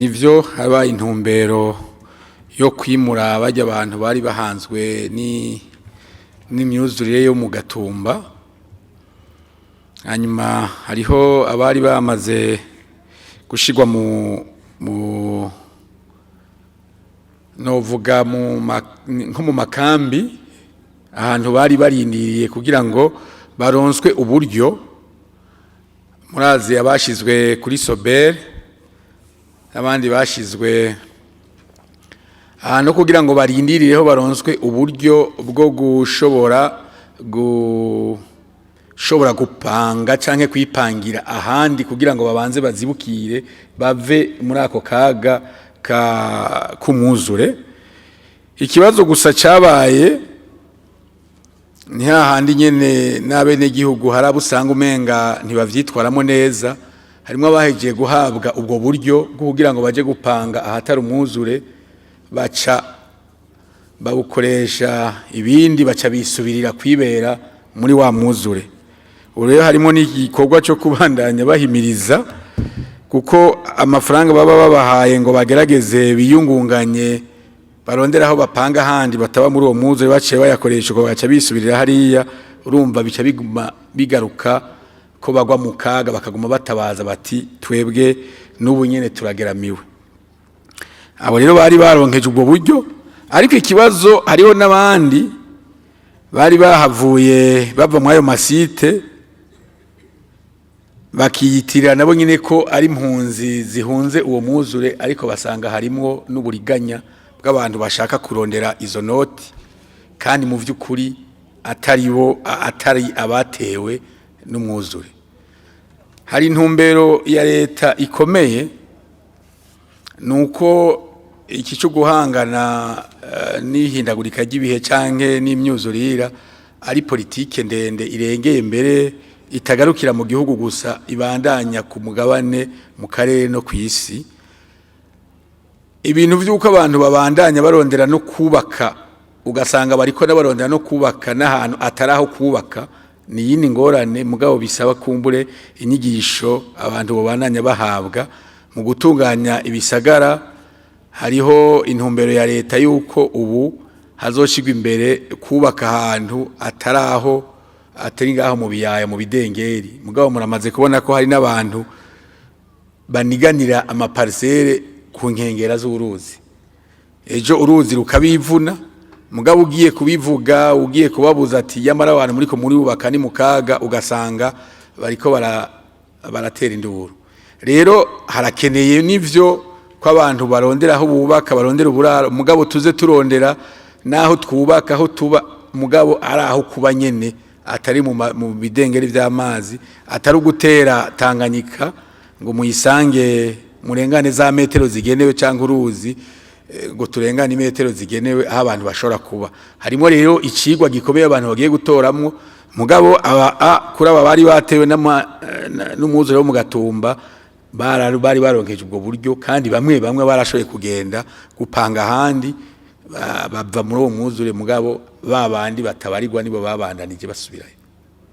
Nivyo, habaye intumbero yo kwimura barya abantu bari bahanzwe n'imyuzurire yo mu Gatumba. Hanyuma hariho abari bamaze gushirwa mu novuga nko mu makambi, ahantu bari barindiriye kugira ngo baronswe uburyo. Murazi abashizwe kuri Sobel n'abandi bashizwe ahantu kugira ngo barindirireho baronswe uburyo bwo gushobora gupanga canke kwipangira ahandi, kugira ngo babanze bazibukire bave muri ako kaga ka kumwuzure. Ikibazo gusa cabaye ni hahandi nyene n'abenegihugu hari abo usanga umenga ntibavyitwaramo neza. Harimwo abahejeje guhabwa ubwo buryo bwo kugira ngo baje gupanga ahatari umwuzure, baca babukoresha ibindi, baca bisubirira kwibera muri wa mwuzure. Ubu rero harimo n'igikorwa cyo kubandanya bahimiriza, kuko amafaranga baba babahaye ngo bagerageze biyungunganye, barondera aho bapanga ahandi bataba muri uwo mwuzure, baciye bayakoresha uko, baca bisubirira hariya. Urumva bica biguma bigaruka ko bagwa mu kaga, bakaguma batabaza bati: "Twebwe n'ubu nyene turageramiwe." Abo rero bari baronkeje ubwo buryo, ariko ikibazo, hariho n'abandi bari bahavuye bava muri ayo ma sites, bakiyitirira nabo nyine ko ari impunzi zihunze uwo mwuzure, ariko basanga harimwo n'uburiganya bw'abantu bashaka kurondera izo noti, kandi mu by'ukuri atari bo, atari abatewe n'umwuzure. Hari intumbero ya leta ikomeye, nuko iki cyo guhangana n'ihindagurika ry'ibihe canke n'imyuzurira ari politike ndende irengeye mbere, itagarukira mu gihugu gusa, ibandanya ku mugabane, mu karere no ku isi. Ibintu by'uko abantu babandanya barondera no kubaka, ugasanga bariko n'abarondera no kubaka n'ahantu atari aho kubaka, ni yindi ngorane. Mugabo bisaba kumbure inyigisho abantu babandanya bahabwa mu gutunganya ibisagara. Hariho intumbero ya leta yuko ubu hazoshirwa imbere kubaka ahantu atari aho, atari ngaho mu biyaya, mu bidengeri. Mugabo muramaze kubona ko hari n'abantu baniganira ama parcelles ku nkengera z'uruzi, ejo uruzi rukabivuna. Mugabo ugiye kubivuga, ugiye kubabuza ati: "Yamara abantu muriko murubaka ni mu kaga," ugasanga bariko baratera induru. Rero harakeneye n'ivyo ko abantu barondera aho bubaka, barondera uburaro, mugabo tuze turondera naho twubaka aho tuba, mugabo ari aho kuba nyene, atari mu bidengeri vy'amazi, atari ugutera Tanganyika ngo muyisange murengane za metero zigenewe, cyangwa uruzi ngo turengane imetero zigenewe aho abantu bashobora kuba. Harimo rero icigwa gikomeye abantu bagiye gutoramwo. Mugabo aba kuri aba bari batewe n'umwuzure wo mu Gatumba, bari baronkeje ubwo buryo, kandi bamwe bamwe barashoboye kugenda gupanga ahandi, bava muri uwo mwuzure. Mugabo ba bandi batabarirwa nibo babandanije basubirayo.